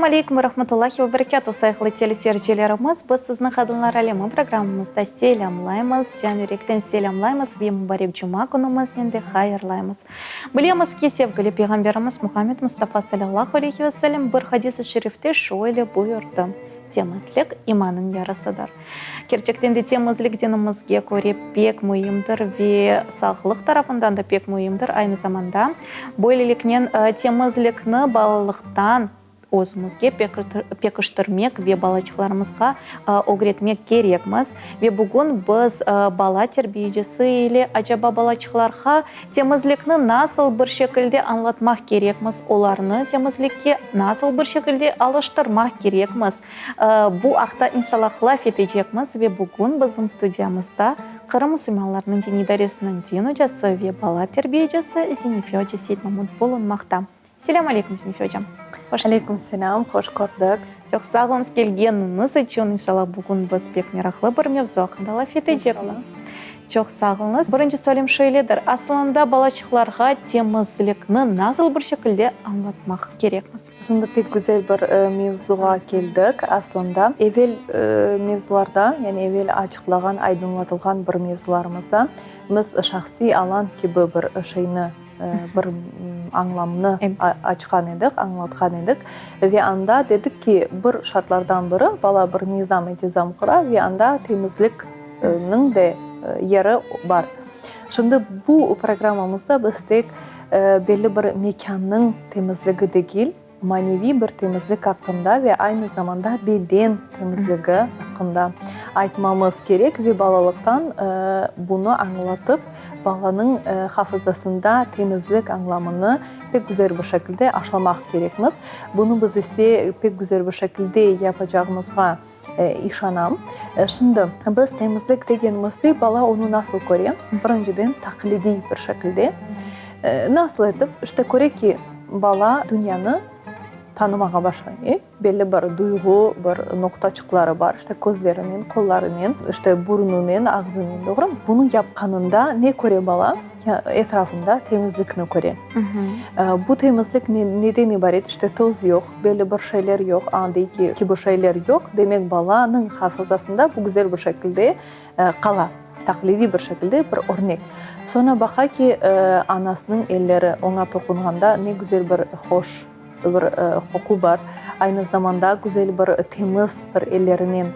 Selâm aleykum ve rahmetullahi ve berekâtuh, sayğılı teleseyircilerimiz! Biz sizni Qadınlar alemi programmamızda selâmlaymız, can yürekten selâmlaymız ve mubarek cuma künümiznen de hayırlaymız. Bilemiz ki, sevgili Peyğamberimiz Muhammed Mustafa salâllahu aleyhi ve sellem bir hadis-i şerifte şöyle buyurdı, Temizlik, imanıñ yarısıdır. Kerçekten de temizlik dinimizge köre pek müimdir ve sağlıq tarafından da pek müimdir. Aynı zamanda, böyleliknen temizlikni balalıqtan özümizge pekiştirmek ve balaçıqlarımızğa ögretmek kerekmiz. Ve bugün biz bala terbiyecisi ile acaba balaçıqlarğa temizlikni nasıl bir şekilde añlatmaq kerekmiz, olarnı temizlikke nasıl bir şekilde alıştırmaq kerekmiz, Bu aqta inşallah laf etecekmiz ve bugün bizim studiyamızda Qırım musulmanlarınıñ diniy idaresiniñ din ocası ve bala terbiyecisi Zenife oca Seytmamut bulunmaqta. Selâm aleykum, Zenife ocam. Hoş Aleykum selâm, hoş kördik. Çoq sağ oluñız kelgeniñiz içün. İnşallah bugün biz pek meraqlı bir mevzu aqqında laf etecekmiz. Çoq sağ oluñız. Birinci sualim şöyledir, asılında balaçıqlarğa temizlikni nasıl bir şekilde añlatmaq kerekmiz? Şimdi pek güzel bir mevzuğa keldik aslında. Evel mevzularda, yani evel açıqlağan, aydınlatılğan bir mevzularımızda biz şahsiy alan kibi bir şeyni, bir añlamnı açqan edik, añlatqan edik. Ve anda dedik ki, bir şartlardan biri, bala bir nizam, intizam qura ve anda temizlikniñ de yeri bar. Şimdi bu programmamızda biz tek belli bir mekânnıñ temizligi degil, maneviy bir temizlik aqqında ve aynı zamanda beden temizligi aqqında aytmamız kerek ve balalıqtan bunı añlatıp, balanıñ hafızasında temizlik añlamını pek güzel bir şekilde aşlamaq kerekmiz. Bunı biz ise pek güzel bir şekilde yapacağımızğa İşanam. Şimdi, biz temizlik degenimizde bala onı nasıl köre? Birinciden, taqlidiy bir şekilde. Nasıl etip? İşte, köre ki, bala dünyanı tanımağa başlay. Belli bir duyğu, bir noqtaçıqları bar, işte, közlerinen, qollarınen, işte, burnunen, ağzınen, doğrumı? Bunı yapqanında ne köre bala? Etrafında temizlikni köre. Bu temizlik neden ibaret? İşte, toz yoq, belli bir şeyler yoq, a, dey ki, kibi şeyler yoq. Demek, balanıñ hafızasında bu güzel bir şekilde qala, taqlidiy bir şekilde bir örnek. Soñra baqa ki, anasınıñ elleri oña toqunğanda ne güzel bir hoş bir qoqu bar, aynı zamanda güzel bir temiz bir ellerinen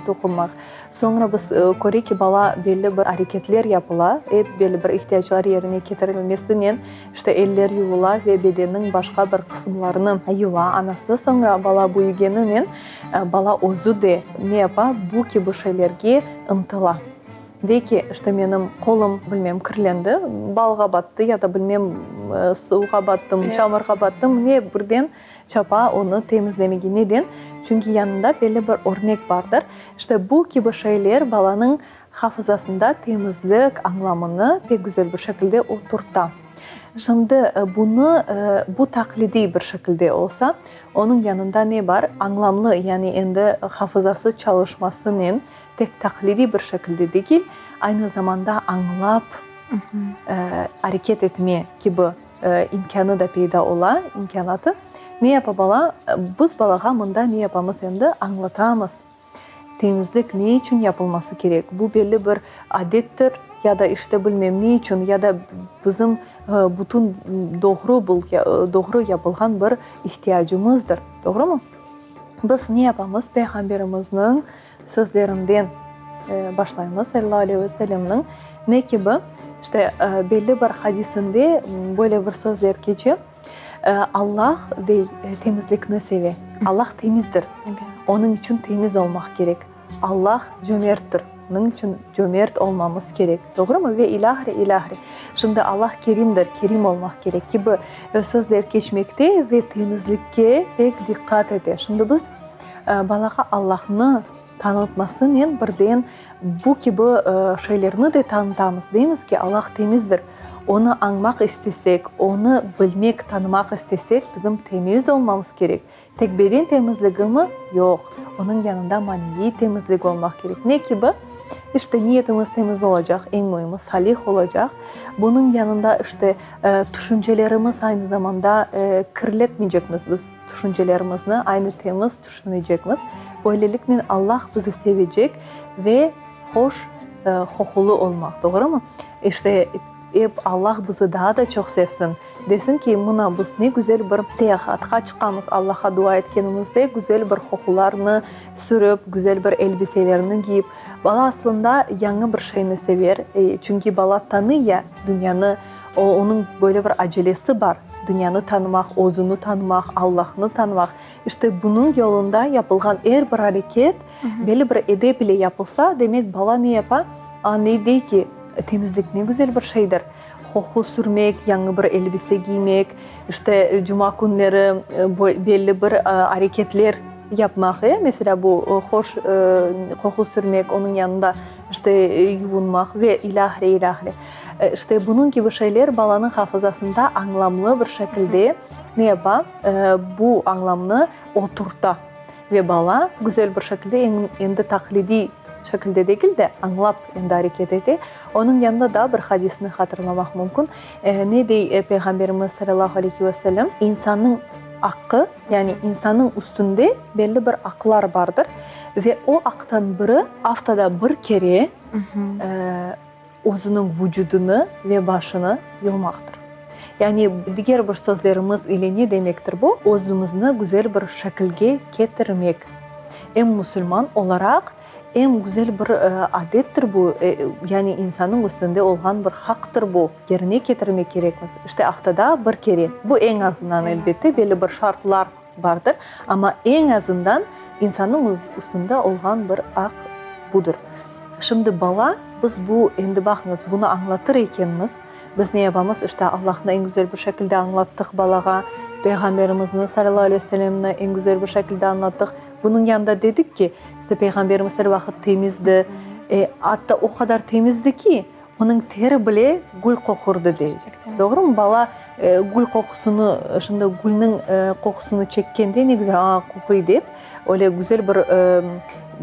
toqunmaq. Soñra biz köre ki, bala belli bir areketler yapıla, ep belli bir ihtiyaclar yerine ketirilmesinen, işte, eller yuvula ve bedenniñ başqa bir qısımlarını yuva anası. Soñra bala büyügeninen, bala özü de ne yapa, bu kibi şeylerge ıntıla. Dey ki, işte, menim qolum, bilmem, kirlendi, balğa battı ya da, bilmem, suvğa battım, çamurğa battım, ne birden Çapa onı temizlemege. Neden? Çünki yanında belli bir örnek bardır. İşte bu kibi şeyler balanıñ hafızasında temizlik añlamını pek güzel bir şekilde oturta. Şimdi bunı, bu taqlidiy bir şekilde olsa, onıñ yanında ne bar? Añlamlı, yani endi hafızası çalışmasınen tek taqlidiy bir şekilde degil, aynı zamanda añlap areket etme kibi İmkânı da peyda ola, imkânatı. Ne yapa bala? Biz balağa mında ne yapamız endi? Añlatamız. Temizlik ne içün yapılması kerek? Bu belli bir adettir ya da işte bilmem ne içün, ya da bizim bütün doğru doğru yapılğan bir ihtiyacımızdır. Doğrumı? Biz ne yapamız? Peyğamberimizniñ Sözlerinden başlaymız, salâllahu aleyhi ve sellemniñ ne kibi, işte, belli bir hadisinde böyle bir sözler keçe, Allah, dey, temizlikni seve, Allah temizdir, onıñ içün temiz olmaq kerek, Allah cömerttir, onıñ içün cömert olmamız kerek, doğrumı, ve ilâhre, ilâhre. Şimdi Allah kerimdir, kerim olmaq kerek kibi sözler keçmekte ve temizlikke pek diqqat ete. Şimdi biz Balağa Allahnı tanıtmasınen birden bu kibi şeylerni de tanıtamız, deymiz ki, Allah temizdir. Onı añmaq istesek, Onı bilmek, tanımaq istesek, bizim temiz olmamız kerek. Tek beden temizligimi? Yoq, onıñ yanında maneviy temizlik olmaq kerek. Ne kibi? İşte, niyetimiz temiz olacaq, eñ müimi, salih olacaq. Bunıñ yanında, işte, tüşüncelerimiz aynı zamanda kirletmeycekmiz biz tüşüncelerimizni, aynı temiz tüşünecekmiz. Böyleliknen Allah bizi sevecek ve hoş qoqulı olmaq, doğrumı? İşte, ep Allah bizi daa da çoq sevsin. Desin ki, mına biz ne güzel bir seyahatqa çıqamız, Allahqa dua etkenimizde güzel bir qoqularnı sürip, güzel bir elbiselerni kiyip. Bala aslında yañı bir şeyni sever, çünki bala tanıy ya dünyanı, o, onıñ böyle bir acelesi bar, dünyanı tanımaq, özüni tanımaq, Allahnı tanımaq. İşte, bunıñ yolunda yapılğan er bir areket belli bir edep ile yapılsa, demek, bala ne yapa? Añlay, dey ki, temizlik ne güzel bir şeydir. Qoqu sürmek, yañı bir elbise giymek, işte, cuma künleri belli bir areketler yapmaq, e, meselâ, bu hoş qoqu sürmek, onıñ yanında, işte, yuvunmaq ve ilâhre, ilâhre. İşte, bunıñ kibi şeyler balanıñ hafızasında añlamlı bir şekilde ne yapa, bu añlamnı oturta ve bala güzel bir şekilde endi taqlidiy şekilde degil de, añlap endi areket ete. Onıñ yanında daa bir hadisni hatırlamaq mümkün. Ne dey Peyğamberimiz salâlâhu aleyhi ve sellem? İnsannıñ aqqı, yani insannıñ üstünde belli bir aqlar bardır ve o aqtan biri aftada bir kere özüniñ vucudını ve başını yuvmaqtır. Yani diger bir sözlerimiz ile ne demektir bu? Özümizni güzel bir şekilge ketirmek. Em musulman olaraq, Em güzel bir adettir bu, yani insannıñ üstünde olğan bir haqtır bu, yerine ketirmek kerekmiz. İşte aftada bir kere, bu eñ azından, elbette, belli bir şartlar bardır, amma eñ azından insannıñ üstünde olğan bir aq budır. Şimdi bala, biz bu, endi baqıñız, bunı añlatır ekenmiz, biz ne yapamız, işte Allahnı eñ güzel bir şekilde añlattıq balağa, Peyğamberimizni, salâllahu aleyhi ve sellemni, eñ güzel bir şekilde añlattıq. Bunıñ yanında dedik ki, işte Peyğamberimiz er vaqıt temizdi, atta o qadar temizdi ki, onıñ teri bile gül qoqurdı, dey. Doğrumı? Bala gül qoqusını, şimdi gülniñ qoqusını çekkende ne güzel, a, qoquy dep, öyle güzel bir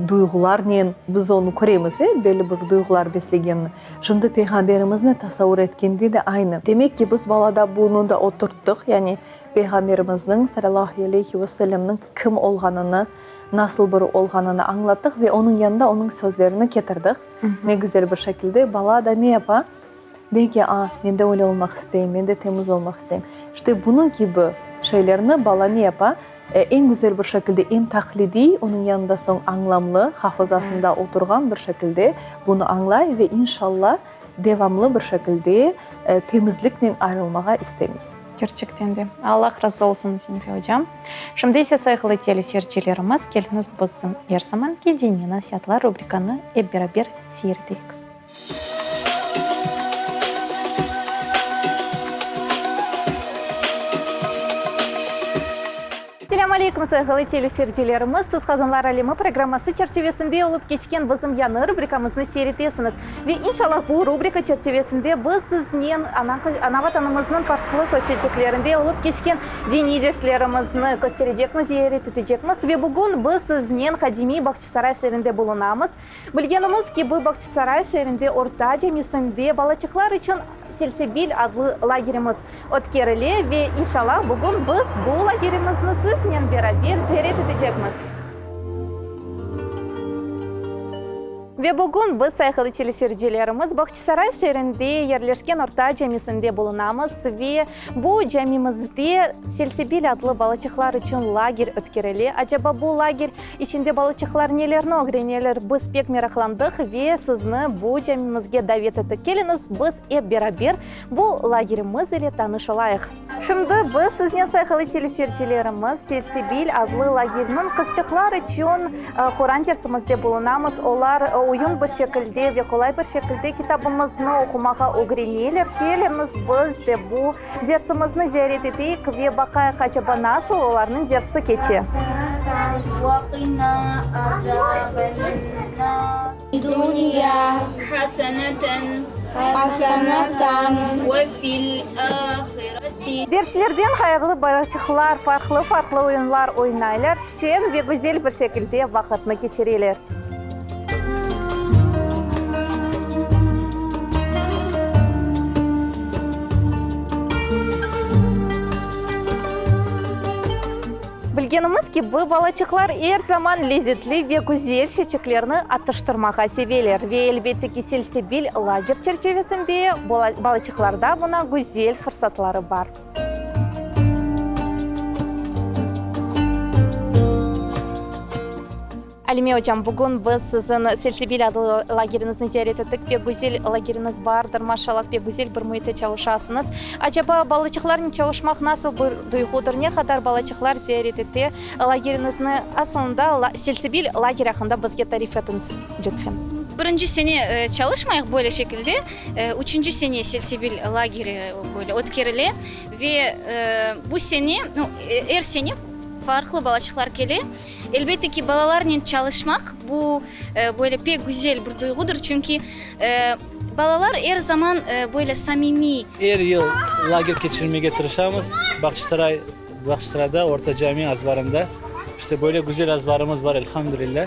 duyğularnen biz onı köremiz, e, belli bir duyğular beslegenini. Şimdi Peyğamberimizni tasavur etkende de aynı. Demek ki, biz balada bunı da oturttıq, yani Peyğamberimizniñ, salâlâhu aleyhi ve sellemniñ, kim olğanını, nasıl biri olğanını añlattıq ve onıñ yanında onıñ sözlerini ketirdik. Ne güzel bir şekilde. Bala da ne yapa? Dey ki, a, men de öyle olmaq isteyim, men de temiz olmaq isteyim. İşte, bunıñ kibi şeylerni bala ne yapa? Eñ güzel bir şekilde em taqlidiy, onıñ yanında soñ añlamlı, hafızasında oturğan bir şekilde bunı añlay ve inşalla, devamlı bir şekilde temizliknen ayrılmağa istemey. Kerçekten de. Allah razı olsun, Zenife ocam. Şimdi ise, sayğılı teleseyircilerimiz, keliñiz bizim er zamanki Diniy nasiatlar rubrikanı ep beraber seyir eteyik. Selâm aleyküm, sayğılı teleseyircilerimiz! Siz Qadınlar alemi programması çerçivesinde olıp keçken bizim yañı rubrikamıznı seyir etesiñiz. Ve inşallah bu rubrika çerçivesinde biz siznen ana Vatanımıznıñ farqlı köşeçiklerinde olıp keçken diniy derslerimizni kösterecekmiz, ziyaret etecekmiz. Ve bugün biz siznen qadimiy Bağçasaray şeerinde bulunamız. Bilgenimiz kibi, Bağçasaray şeerinde Orta camisinde balaçıqlar içün Selsebil adlı lagerimiz ötkerile ve inşallah bugün biz bu lagerimizni siznen beraber ziyaret etecekmiz. Ve bugün biz, sayğılı teleseyircilerimiz, Bağçasaray şeerinde yerleşken Orta camisinde bulunamız ve bu camimizde Selsebil adlı balaçıqlar içün lager ötkerile. Acaba bu lager İçinde balaçıqlar nelerni ögreneler, biz pek meraqlandıq ve sizni bu camimizge davet ettik. Keliñiz, biz ep beraber bu lagerimiz ile tanış olayıq. Şimdi biz siznen, sayğılı teleseyircilerimiz, Selsebil adlı lagerniñ qızçıqlar içün Quran dersimizde bulunamız. Olar oyun bir şekilde ve qolay bir şekilde kitabımıznı oqumağa ögreneler. Keliñiz, biz de bu Dersimizni ziyaret eteyik ve baqayıq, acaba nasıl olarnıñ dersi keçe. Derslerden ğayrı balaçıqlar farqlı-farqlı oyunlar oynaylar, şeñ ve güzel bir şekilde vaqıtnı keçireler. Bilgenimiz kibi, balaçıqlar er zaman lezetli ve güzel şeçiklerni atıştırmağa seveler. Ve, elbette ki, Selsebil lager çerçevesinde balaçıqlarda buña güzel fırsatları bar. Alime ocam, bugün biz siziñ Selsebil adlı lageriñizni ziyaret ettik. Pek güzel lageriñiz bardır, maşallah, pek güzel bir müitte çalışasıñız. Acaba, balaçıqlarnen çalışmaq nasıl bir duyğudır? Ne qadar balaçıqlar ziyaret ete lageriñizni? Asılında, Selsebil lageri aqqında bizge tarif etiñiz, lütfen. Birinci sene çalışmayıq böyle şekilde. Üçünci sene Selsebil lageri böyle ötkerile ve bu sene, er sene farqlı balaçıqlar kele. Elbette ki, balalarnen çalışmaq, bu, böyle pek güzel bir duyğudır, çünki balalar er zaman böyle samimiy. Er yıl lager keçirmege tırışamız, Bağçasaray, Bağçasarayda, Orta Cami azbarında. İşte, böyle güzel azbarımız bar, elhamdülilâ.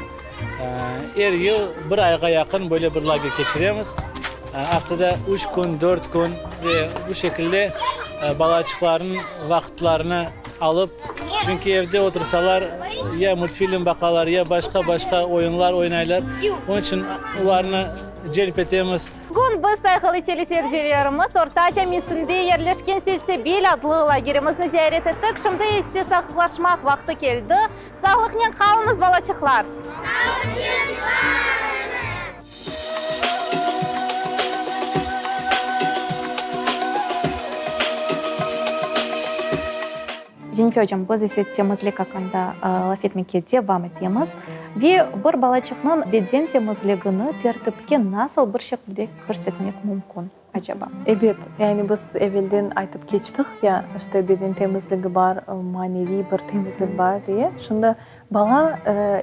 Er yıl bir ayğa yaqın böyle bir lager keçiremiz. Aftada üç kün, dört kün ve bu şekilde balaçıqlarnıñ vaqıtlarını alıp, çünki evde otursalar, ya multfilm baqalar, ya başqa-başqa oyunlar oynaylar. Onıñ içün olarnı celp etemiz. Bugün biz, sayğılı teleseyircilerimiz, Orta camisinde yerleşken Selsebil adlı lagerimizni ziyaret ettik. Şimdi ise sağlıqlaşmaq vaqtı keldi. Sağlıqnen qalıñız, balaçıqlar! Sağlıqnen qalıñız! Zenife ocam, biz ise temizlik aqqında laf etmege devam etemiz. Ve bir balaçıqnıñ beden temizligini tertipke nasıl bir şekilde kirsetmek mümkün, acaba? Ebet, yani biz evelden aytıp keçtik ya, işte beden temizligi bar, maneviy bir temizlik bar diye. Şimdi Bala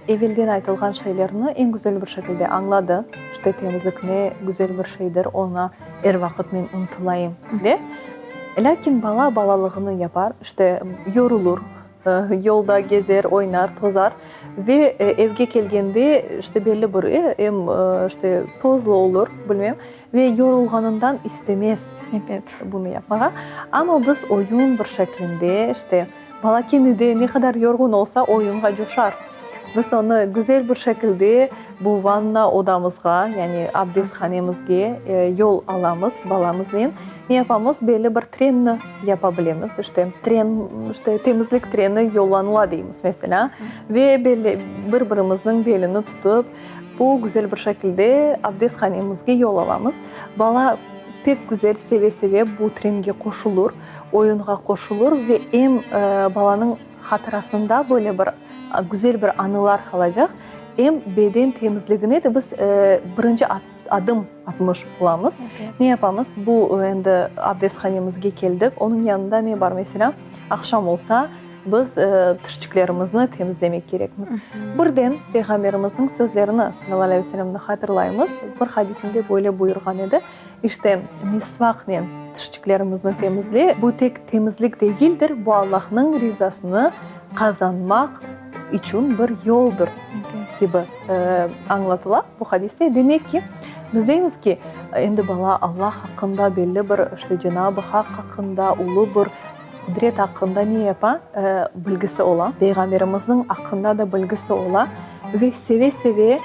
evelden aytılğan şeylerni eñ güzel bir şekilde añladı, işte temizlik ne güzel bir şeydir, oña er vaqıt men ıntılayım, dep. Lâkin bala balalığını yapar, işte yorulur, yolda gezer, oynar, tozar ve evge kelgende, işte belli bir, em işte tozlu olur, bilmem, ve yorulğanından istemez bunı yapmağa. Amma biz oyun bir şeklinde, işte, Bala kene de ne qadar yorğun olsa, oyunğa coşar. Biz onı güzel bir şekilde bu vanna odamızğa, yani abdesthanemizge yol alamız balamıznen. Ne yapamız? Belli bir trenni yapa bilemiz. İşte, tren, işte, temizlik treni yollanıla deymiz, meselâ. Ve belli bir-birimizniñ belini tutıp, bu güzel bir şekilde abdesthanemizge yol alamız. Bala pek güzel seve-seve bu trenge qoşulur. Oyunğa qoşulur ve em balanıñ hatırasında böyle bir güzel bir anılar qalacaq, em beden temizligine de biz birinci adım atmış olamız. Ne yapamız? Bu endi abdesthanemizge keldik, onıñ yanında ne bar? Meselâ, aqşam olsa, biz tişçiklerimizni temizlemek kerekmiz. Birden Peyğamberimizniñ sözlerini, salâlâhu aleyhi ve sellemni, hatırlaymız. Bir hadisinde böyle buyurğan edi, İşte, misvaqnen tişçiklerimizni temizle, bu tek temizlik degildir, bu Allahnıñ rizasını qazanmaq içün bir yoldur, kibi añlatıla bu hadiste. Demek ki, biz deymiz ki, endi bala Allah aqqında belli bir, işte, Cenab-ı Haq aqqında, ulu bir qudret aqqında ne yapa? Bilgisi ola. Peyğamberimizniñ aqqında da bilgisi ola ve seve-seve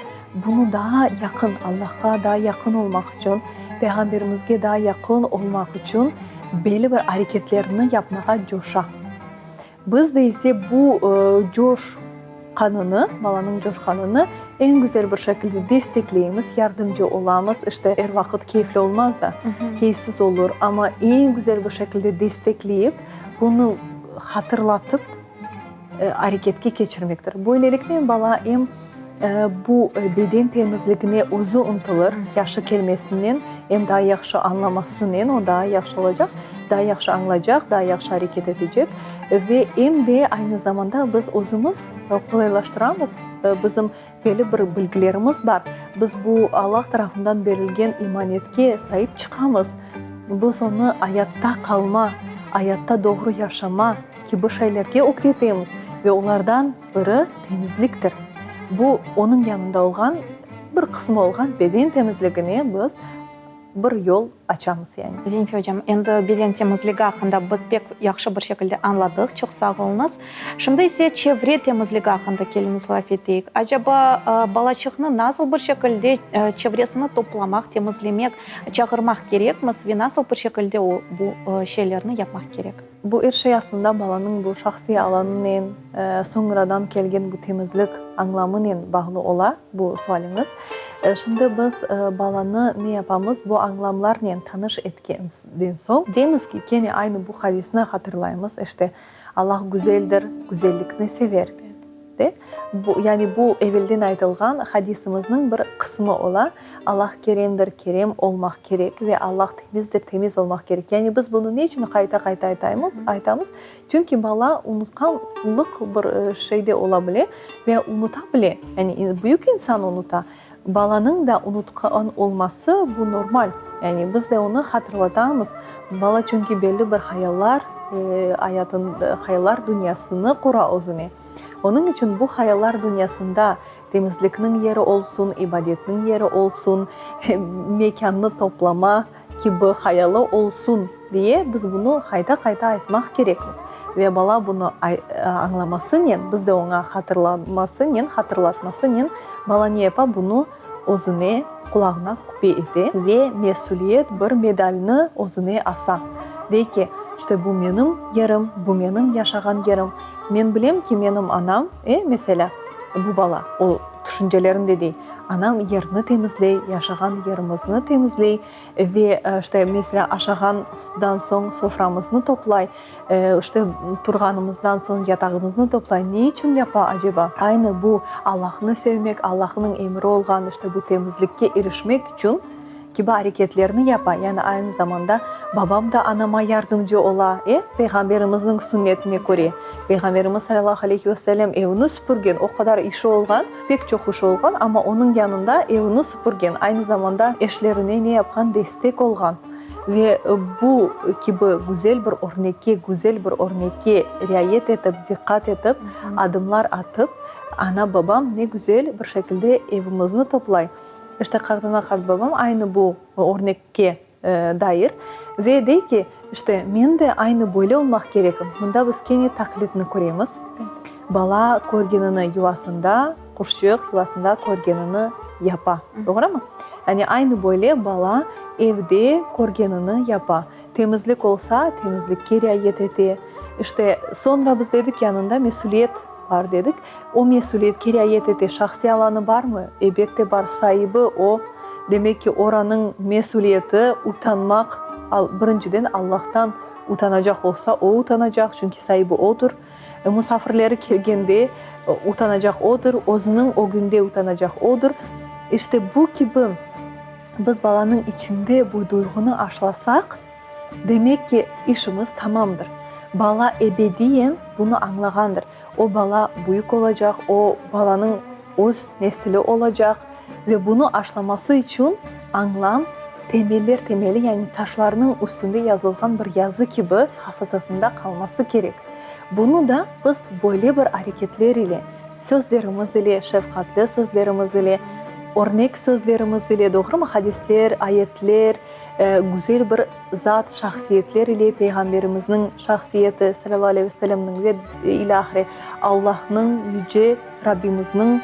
Bunı daa yaqın, Allahqa daa yaqın olmaq içün, Peyğamberimizge daa yaqın olmaq içün belli bir areketlerni yapmağa coşa. Biz de ise bu coşqanını, balanıñ coşqanını eñ güzel bir şekilde destekleymiz, yardımcı olamız. İşte, er vaqıt keyfli olmaz da, keyfsiz olur, amma eñ güzel bir şekilde destekleyip, bunı hatırlatıp, areketke keçirmektir. Böyleliknen bala em bu beden temizligine özü ıntılır, yaşı kelmesinen, em daa yahşı añlamasınen o daa yahşı olacaq, daa yahşı añlaycaq, daa yahşı areket etecek ve em de aynı zamanda biz özümiz qolaylaştıramız, bizim belli bir bilgilerimiz bar, biz bu Allah tarafından berilgen emanetke saip çıqamız, biz onı ayatta qalma, ayatta doğru yaşama kibi şeylerge ögretemiz ve olardan biri temizliktir. Bu, onıñ yanında olğan, bir qısmı olğan beden temizligine biz. Bir yol açamız yani. Zenife ocam, endi beden temizligi aqqında biz pek yahşı bir şekilde añladıq, çoq sağ oluñız. Şimdi ise çevre temizligi aqqında keliñiz laf eteyik. Acaba, balaçıqnı nasıl bir şekilde çevresini toplamaq, temizlemek, çağırmaq kerekmiz ve nasıl bir şekilde o bu şeylerni yapmaq kerek? Bu er şey aslında balanıñ bu şahsiy alanınen, soñradan kelgen bu temizlik añlamınen bağlı ola, bu sualiñiz. Şimdi biz balanı ne yapamız, bu añlamlarnen tanış etkenden soñ, deymiz ki, kene aynı bu hadisni hatırlaymız, işte, Allah güzeldir, güzellikni sever. De, bu, yani bu evelden aytılğan hadisimizniñ bir qısmı ola, Allah keremdir, kerem olmaq kerek ve Allah temizdir, temiz olmaq kerek. Yani biz bunı ne içün qayta-qayta aytaymız, aytamız? Çünki bala unutqanlıq bir şeyde ola bile ve unuta bile. Yani büyük insan unuta. Balanıñ da unutqan olması bu normal. Yani biz de onı hatırlatamız. Bala çünki belli bir hayallar ayatın, hayallar dünyasını qura özüne. Onıñ içün bu hayallar dünyasında temizlikniñ yeri olsun, ibadetniñ yeri olsun, mekânnı toplama kibi hayalı olsun diye biz bunı qayta-qayta aytmaq kerekmiz. Ve bala bunı añlamasınen, biz de oña hatırlamasınen, hatırlatmasınen bala ne yapa, bunı özüne qulağına küpe ete ve mesüliyet bir medalni özüne asa. Dey ki, işte bu menim yerim, bu menim yaşağan yerim. Men bilem ki, menim anam, e, meselâ, bu bala, o, tüşüncelerinde dey, anam yerni temizley, yaşağan yerimizni temizley ve, işte, meselâ, aşağandan soñ soframıznı toplay, işte, turğanımızdan soñ yatağımıznı toplay. Ne içün yapa, aceba? Aynı bu Allahnı sevmek, Allahnıñ emri olğan, işte, bu temizlikke irişmek içün Kibi areketlerni yapa, yani aynı zamanda babam da anama yardımcı ola, e, Peyğamberimizniñ sünnetine köre, Peyğamberimiz salâllahu aleyhi ve sellem evini süpürgen, o qadar işi olğan, pek çoq işi olğan, amma onıñ yanında evini süpürgen, aynı zamanda eşlerine ne yapqan, destek olğan. Ve bu kibi güzel bir örnekke, güzel bir örnekke riayet etip, diqqat etip, adımlar atıp, ana-babam ne güzel bir şekilde evimizni toplay. İşte, qartana, qartbabam aynı bu örnekke dair ve dey ki, işte, men de aynı böyle olmaq kerekim. Mında biz kene taqlitni köremiz. Bala körgenini yuvasında, quşçıq yuvasında körgenini yapa. Doğrumı? Yani aynı böyle bala evde körgenini yapa. Temizlik olsa, temizlikke riayet ete. İşte, soñra biz dedik, yanında mesüliyet bar dedik. O mesüliyetke riayet ete. Şahsiy alanı barmı? Ebette bar. Saibi o. Demek ki, oranıñ mesüliyeti utanmaq, birinciden Allahtan utanacaq olsa, o utanacaq, çünki saibi odur. Musafirleri kelgende utanacaq odur, özüniñ ögünde utanacaq odur. İşte, bu kibi. Biz balanıñ içinde bu duyğunı aşlasaq, demek ki, işimiz tamamdır. Bala ebediyen bunı añlağandır. O bala büyük olacaq, o balanıñ öz nesili olacaq ve bunı aşlaması içün añlam temeller temeli, yani taşlarnıñ üstünde yazılğan bir yazı kibi hafızasında qalması kerek. Bunı da biz böyle bir areketler ile Sözlerimiz ile, şefqatli sözlerimiz ile, örnek sözlerimiz ile, doğrumı, hadisler, ayetler, güzel bir zat, şahsiyetler ile, Peyğamberimizniñ şahsiyeti, salâllahu aleyhi ve sellemniñ, ve ilâhre, Allahnıñ, Yüce Rabbimizniñ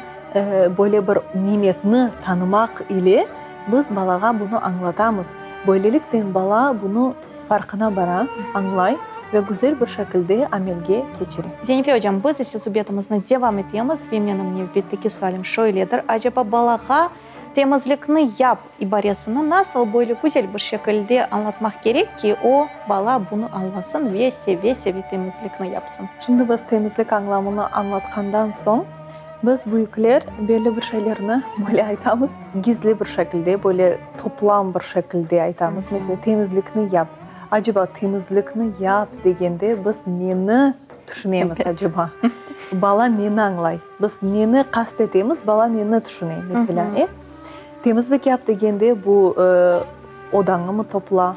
böyle bir nimetni tanımaq ile biz balağa bunı añlatamız. Böyleliknen bala bunı farqına bara, añlay ve güzel bir şekilde amelge keçire. Zenife ocam, biz ise subetimizni devam etemiz ve menim nevbetteki sualim şöyledir, acaba balağa temizlikni yap ibaresini nasıl böyle güzel bir şekilde añlatmaq kerek ki, o, bala, bunı añlasın ve seve-seve temizlikni yapsın? Şimdi biz temizlik añlamını añlatqandan soñ, Biz, büyükler, belli bir şeylerni böyle aytamız, gizli bir şekilde, böyle toplam bir şekilde aytamız. Meselâ, temizlikni yap. Aceba, temizlikni yap degende biz neni tüşünemiz, aceba? Bala neni añlay? Biz neni qast etemiz, bala neni tüşüne, meselâ, e? Temizlik yap degende bu odañı mı topla?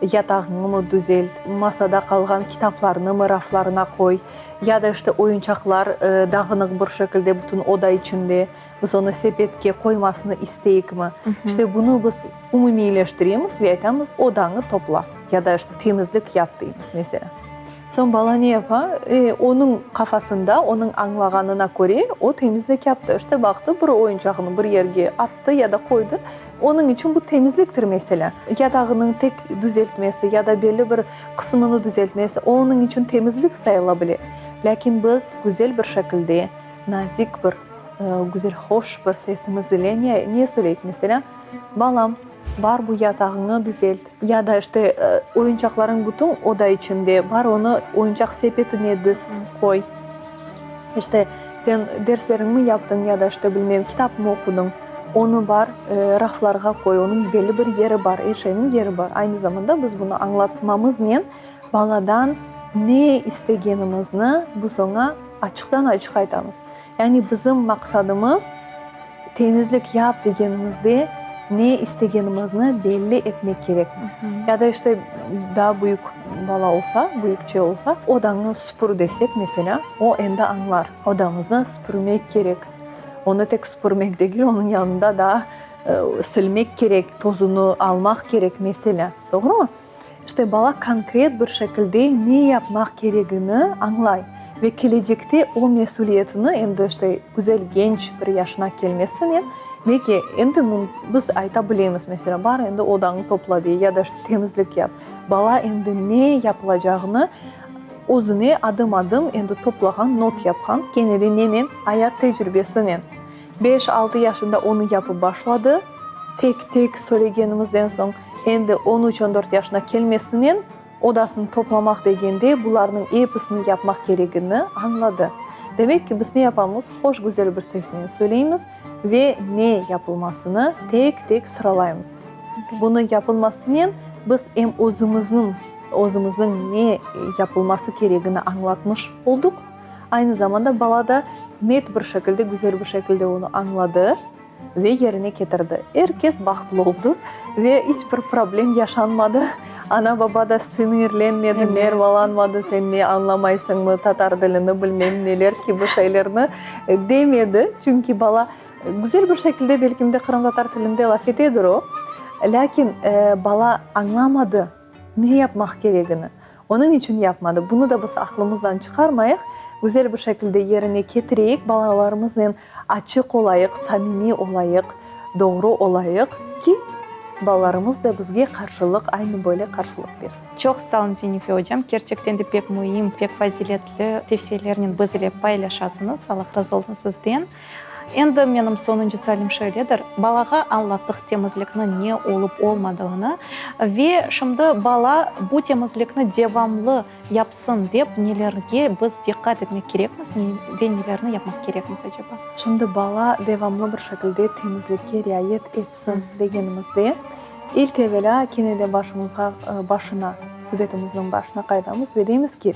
Yatağıñımı düzelt, masada qalğan kitaplarnımı raflarına qoy, ya da işte oyunçaqlar dağınıq bir şekilde bütün oda içinde, biz onı sepetke qoymasını isteyikmi? İşte bunı biz umumiyleştiremiz ve aytamız, odañı topla, ya da işte temizlik yap deymiz, meselâ. Soñ bala ne yapa? E, onıñ qafasında, onıñ añlağanına köre, o temizlik yaptı. İşte baqtı, bir oyunçağını bir yerge attı ya da qoydı. Onıñ içün bu temizliktir, meselâ. Yatağınıñ tek düzeltmesi ya da belli bir qısmını düzeltmesi, onıñ içün temizlik sayıla bile. Lâkin biz güzel bir şekilde, nazik bir, güzel, hoş bir sesimiz ile ne, ne söyleyik, meselâ, Balam, bar bu yatağıñı düzelt. Ya da işte, oyunçaqlarıñ bütün oda içinde, bar onı oyuncaq sepetine diz, qoy. İşte, sen dersleriñmi yaptıñ ya da, işte, bilmem, kitapmı oqudıñ, onı bar, raflarğa qoy, onıñ belli bir yeri bar, er şeyniñ yeri bar. Aynı zamanda biz bunı añlatmamıznen baladan ne istegenimizni biz oña açıqtan-açıq aytamız. Yani bizim maqsadımız, temizlik yap degenimizde ne istegenimizni belli etmek kerekmiz. Ya da işte daa büyük bala olsa, büyükçe olsa, odañı süpür desek, meselâ, o endi añlar, odamıznı süpürmek kerek. Onı tek süpürmek degil, onıñ yanında daa silmek kerek, tozunı almaq kerek, meselâ. Doğrumı? İşte bala konkret bir şekilde ne yapmaq keregini añlay ve kelecekte o mesüliyetini endi işte güzel genç bir yaşına kelmesinen ne ki, endi biz ayta bilemiz, meselâ, bar endi odañı topla dey ya da işte temizlik yap. Bala endi ne yapılacağını özüne adım-adım endi toplağan, not yapqan, kene de nenen? Ayat tecrübesinen. Beş-altı yaşında onı yapıp başladı. Tek-tek söylegenimizden soñ, endi on üç-on dört yaşına kelmesinen, odasını toplamaq degende, bularnıñ episini yapmaq keregini añladı. Demek ki, biz ne yapamız? Hoş, güzel bir sesnen söyleymiz ve ne yapılmasını tek-tek sıralaymız. Bunı yapılmasınen biz em özümizniñ, özümizniñ ne yapılması keregini añlatmış olduq, Aynı zamanda bala da net bir şekilde, güzel bir şekilde onı añladı ve yerine ketirdi. Er kes bahtlı oldı ve iç bir problem yaşanmadı. Ana-baba da sinirlenmedi, nervalanmadı, sen ne añlamaysıñmı, tatar tilini bilmem neler kibi şeylerni demedi. Çünki bala güzel bir şekilde belkim de qırımtatar tilinde laf etedir o, lâkin bala añlamadı ne yapmaq keregini. Onıñ içün yapmadı. Bunı da biz aqlımızdan çıqarmayıq, güzel bir şekilde yerine ketireyik, balalarımıznen açıq olayıq, samimiy olayıq, doğru olayıq ki, balalarımız da bizge qarşılıq, aynı böyle qarşılıq bersin. Çoq sağ olun, Zenife ocam, kerçekten de pek müim, pek faziletli tevsiyelernen biz ile paylaşasıñız. Allah razı olsun sizden. Endi menim soñuncu sualim şöyledir, balağa añlattıq temizlikniñ ne olıp olmadığını ve şimdi bala bu temizlikni devamlı yapsın dep nelerge biz diqqat etmek kerekmiz ve nelerni yapmaq kerekmiz acaba? Şimdi bala devamlı bir şekilde temizlikke riayet etsin degenimizde, ilk evelâ kene de başımızğa, başına, subetimizniñ başına qaytamız ve deymiz ki,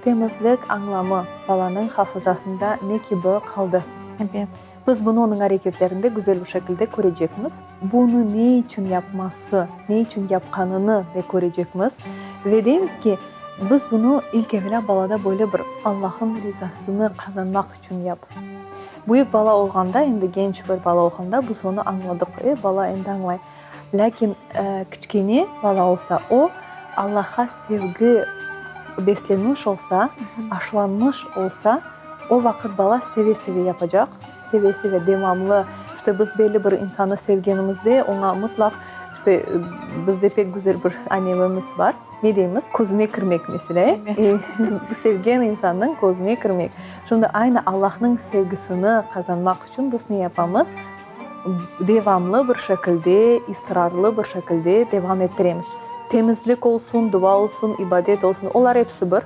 Temizlik añlamı balanıñ hafızasında ne kibi qaldı? Ebet. Biz bunı onıñ areketlerinde güzel bir şekilde körecekmiz. Bunı ne içün yapması, ne içün yapqanını de körecekmiz. Ve deymiz ki, biz bunı ilk evelâ balada böyle bir Allah'ın rizasını qazanmaq içün yap. Büyük bala olğanda, endi genç bir bala olğanda biz onı añladıq. E, bala endi añlay. Lâkin kiçkene bala olsa, o, Allahqa sevgi beslenmiş olsa, aşılanmış olsa, o vaqıt bala seve-seve yapacaq, seve-seve, devamlı. İşte, biz belli bir insanı sevgenimizde, oña mıtlaq, işte, bizde pek güzel bir anevimiz bar, ne deymiz, közüne kirmek, meselâ, e? Sevgen insannıñ közüne kirmek. Şimdi aynı Allahnıñ sevgisini qazanmaq içün biz ne yapamız? Devamlı bir şekilde, israrlı bir şekilde devam ettiremiz. Temizlik olsun, dua olsun, ibadet olsun, olar episi bir.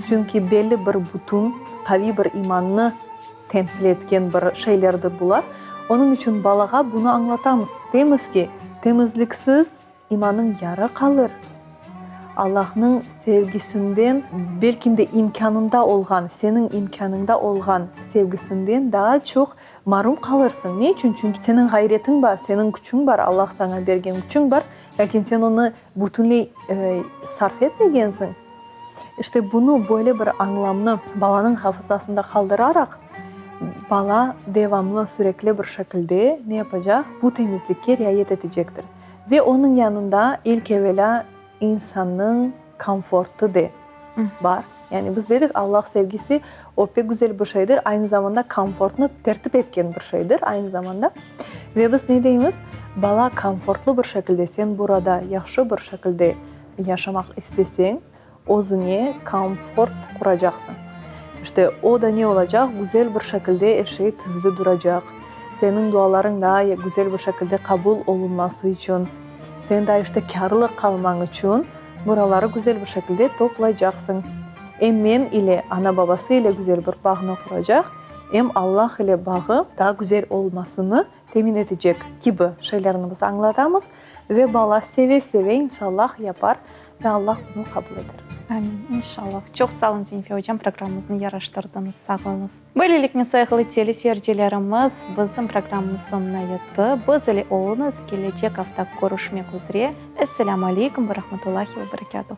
Çünki belli bir bütün, qaviy bir imannı temsil etken bir şeylerdir bular. Onıñ içün balağa bunı añlatamız. Deymiz ki, temizliksiz İmanıñ yarı qalır. Allahnıñ sevgisinden, belkim de imkânında olğan, seniñ imkânıñda olğan sevgisinden daa çoq marum qalırsıñ. Ne içün? Çünki seniñ ğayretiñ bar, seniñ küçüñ bar, Allah saña bergen küçüñ bar. Lâkin sen onı bütünley sarf etmegensiñ. İşte bunı, böyle bir añlamnı balanıñ hafızasında qaldıraraq, bala devamlı, sürekli bir şekilde ne yapacaq? Bu temizlikke riayet etecektir. Ve onıñ yanında ilk evelâ insannıñ komfortı de bar. Yani biz dedik, Allah sevgisi, o pek güzel bir şeydir, aynı zamanda komfortnı tertip etken bir şeydir, aynı zamanda. Ve biz ne deymiz? Bala komfortlı bir şekilde, sen burada yahşı bir şekilde yaşamaq isteseñ, özüñe komfort quracaqsıñ. İşte, o da ne olacaq? Güzel bir şekilde er şey tizli duracaq. Seniñ dualarıñ daa güzel bir şekilde qabul olunması içün, sen daa işte kârlı qalmañ içün buraları güzel bir şekilde toplaycaqsıñ. Em men ile, ana-babası ile güzel bir bağnı quracaq, em Allah ile bağı daa güzel olmasını temin etecek kibi şeylerni biz añlatamız ve bala seve-seve, inşallah, yapar ve Allah bunı qabul eter. Amin, inşallah. Çoq sağ olun, Zenife ocam, programmamıznı yaraştırdıñız, sağ oluñız. Böyleliknen, sayğılı teleseyircilerimiz, bizim programmamız soñuna yetti. Biz ile oluñız, kelecek afta körüşmek üzre. Esselâmu aleykum ve rahmetullahi ve berekâtuh.